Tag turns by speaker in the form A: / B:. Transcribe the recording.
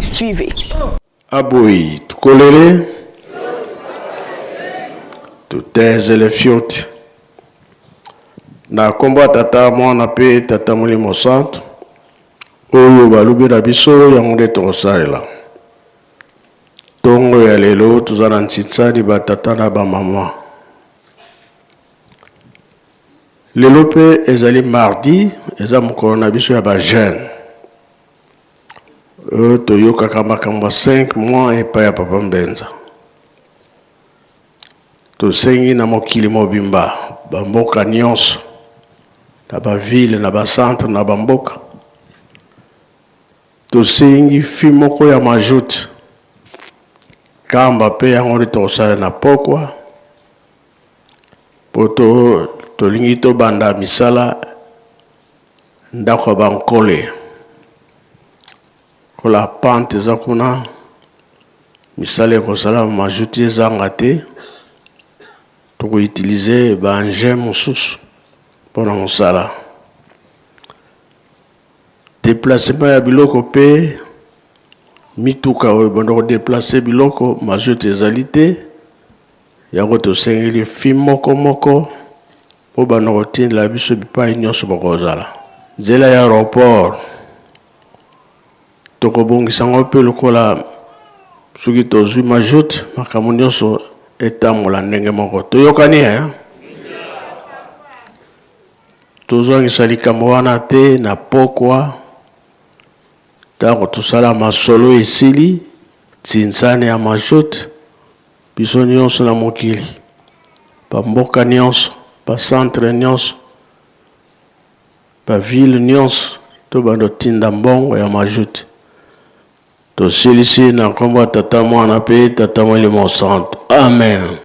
A: Suivez.
B: Aboyi tukolele tutezele fioti na nkombo ya Tata, Mwana mpe Tata Molimo Santu. Oyo balobi na biso, yango nde tokosalela. Ntongo ya lelo toza na ntsinsani, batata na bamama. Lelo mpe ezali mardi, eza mokolo na biso ya bajeune. Oyo toyokaka makambo ya 5 mois epai ya Papa Mbenza. Tosengi na mokili mobimba, bamboka nyonso, na bavile, na bacentre, na bamboka, tosengi fi moko ya majoute kamba mpe yango nde tokosala na pokwa, mpo tolingi tobanda misala ndako ya bankole. Kola pente eza kuna, misala ekosala, majuti ezanga te. Tokoutilize baengin mosusu mpona mosala déplacement ya biloko mpe mituka oyo ebanda kodéplacer biloko. Mazout ezali te, yango tosengeli fi moko moko mpo banda kotindela biso bipai nyonso bakozala. Nzela ya aéroport tokobongisa yango mpe lokola soki tozwi majoute, makambo nyonso etambola ndenge moko. Toyokani, eh? Tozwangisa likambo wana te. Na pokwa, ntango tosala masolo esili, ntinsani ya majoute, biso nyonso na mokili, bamboka nyonso, bacentre nyonso, bavile nyonso, tobanda otinda mbongo ya majoute. Tosilisi na nkombo ya Tata, Mwana mpe Tata Molimo Santo. Amen.